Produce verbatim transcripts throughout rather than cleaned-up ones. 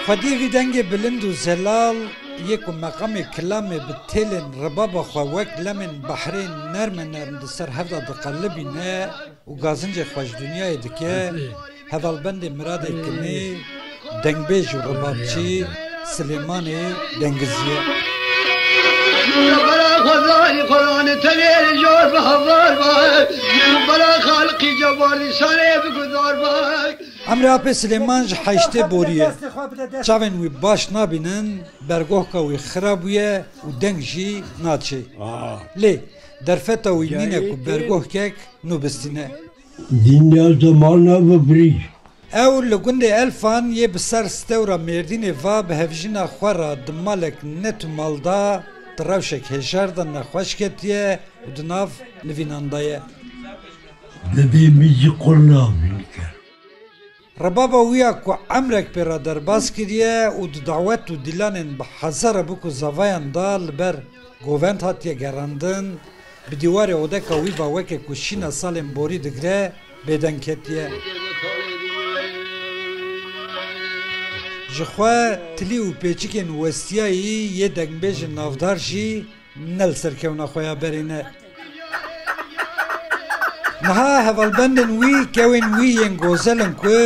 Xwediyê vî dengê bilind û zelal yê ku meqamê kilamê bi têlên ribaba xwe wek lemên behrê nerme nerm di ser hev de diqelibîne û gazincê xwe ji dinyayê dike, hevalbendê Miradê Kinê, dengbêj û ribabçî Silêmanê Dengizî ye. Bela xwezanî xwezanê tenê jor bi hezar be. Bela xalqî cebardî sanê bi gudar be. Emrê apê Silêman ji heştê borî ye. Çavên wî baş nabînin, bergohka wî xira bûye û deng jî naçê. Lê derfeta wî nîne ku bergohkek nûbistîne. Dinya zemana bibirî. Ew li gundê Elfan yê bi ser stewra Mêrdînê va bi hevjîna xwe re di malek ne tu mal de, di rewşek hêjar de nexweş ketiye û di nav nivînan de ye. Didê min jî qul navînike. Rebaba wî ya ku emrek pê re derbas kiriye û di dawet û dîlanên bi hezara bûk û zavayan de li ber govend hatiye gerandin, bi dîwarê odeka wî ve weke ku şîna salên borî digre, bêdeng ketiye. Ji xwe tilî û pêçikên westiyayî yê dengbêjên navdar jî ne li ser kewna xwe ya berê ne. Niha hevalbendên wî, kewên wî yên gozel in ku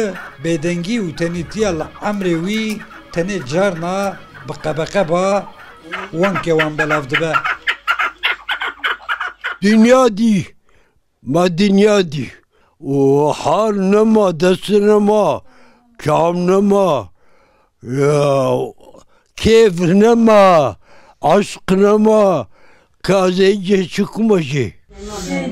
bêdengî û tenîtiya li emrê wî tenê carna bi qebeqeba wan kewan belav dibe. Dinya dî, me dinya dî. Û hal nema, dest nema, çav nema, ya, kêf nema, eşq nema, kazê cê çi kuma jê.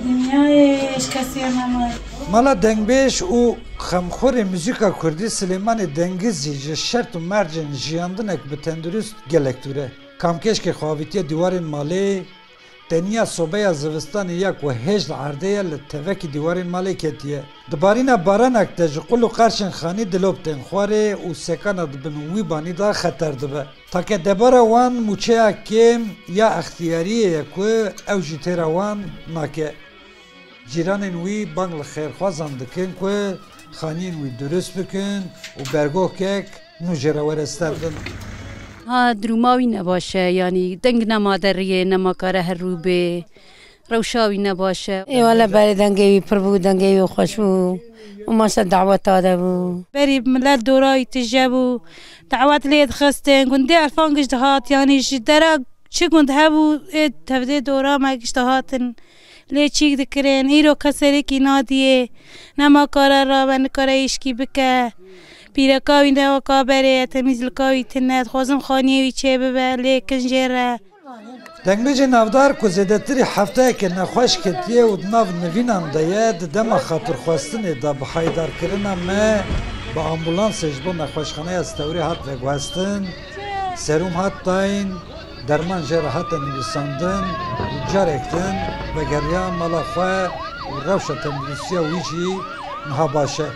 Dinyayê hiç kesê nema. Mala dengbêj û xemxorê muzîka kurdî Silêmanê Dengizî ji şert û mercên jiyandinek bi tendurist gelek dûr e. Kamkeşkê xwe avîtiye dîwarên malê, teniya sobeya zivistanê ya ku hêj li erdê ye li tevekî dîwarên malê ketiye. Di barîna baranek de ji qul û qerşên xanî dilop tên xwarê û sekana di bin wî banî de xeter dibe. Take debara wan mûçeya kêm ya extiyariyê ye ku ew jî têra wan nake. Cîranên wî bang li xêrxwazan dikin ku xaniyên wî durust bikin û bergohkek nû jê re were stendin. Ha, duruma wî ne baş e, yanî deng nema deriyê, nema kare her rû bê. Rewşa wî ne baş e. Ê wele berê dengê wî pir bû, dengê wî xweş bû. Û maşa daweta de bû. Berî milet dora wî tije bû. Dawet lê dixistin. Gundê Elfan giş dihat, yanî ji dera çi gund hebû, ê tevdê dora me giş dihatin. Lê çîk dikirin. Îro keserêkî nadiyê. Nema kare rabe, nikare îşkî bike. Pîreka wî ne weka berê, temîzlika wî tune. Dixwazim xaniyê wî çêbibe, lê kin jê re. Dengbêjê navdar ku zêdetirî hefteyeke nexweş ketiye û di nav nivînan de ye, di dema xatirxwestinê de bi haydarkirina me bi ambulansê ji bo nexweşxaneya Stewrê hat veguhestin, serûm hat dayîn, derman jê re hate nivîsandin û carek din vegeriya mala xwe û rewşa tenduristiya wî jî niha baş e.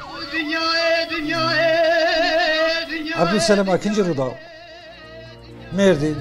Ebdulselem Akinci, Rûdaw, Mêrdîn.